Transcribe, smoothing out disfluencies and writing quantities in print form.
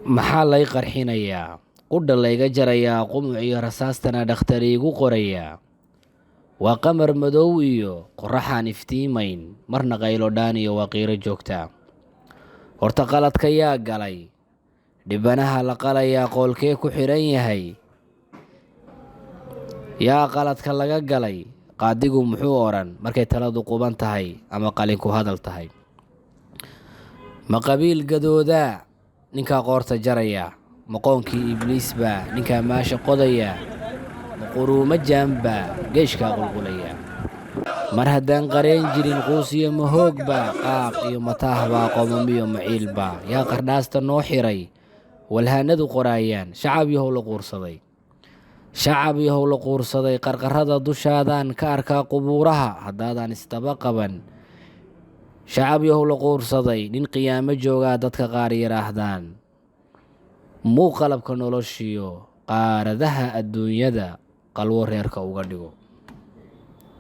Maxaa lay qarxinayaa? Qudha layga jarayaa, qumuc iyo rasaastana dhakhtar iigu qorayaa. Waa qamar madow iyo qorraxaan iftiimayn, marna qaylo dhaan iyo waa qiiro joogta. Horta qaladka yaa galay? Dhibanaha la qalayaa qoolkee ku xidhan yahay? Yaa qaladka laga galay? Qaadigu muxuu odhan markay taladu quban tahay ama qalinku hadal tahay? Ma qabiil gadoodaa ninkaa qoorta jaraya? Ma qoonkii ibliis baa ninkaa maasha qodaya? Ma quruumo jaan baa geeshkaa qulqulaya? Mar haddaan qareen jirin quus iyo mahoogba, qaaq iyo mataahbaa, qomamiyo maciilba. Yaa qardhaasta noo xiray? Walhaanadu qoraayaan. Shacab yahow la quursaday, shacab yahow la quursaday, qarqarrada dushaadaan ka arkaa qubuuraha haddaadaan isdaba qaban. Shacab yahow la quursaday, nin qiyaamo joogaa dadka qaar yidhaahdaan. Muu qalabka noloshiyo qaaradaha adduunyada qalwo reerka uga dhigo.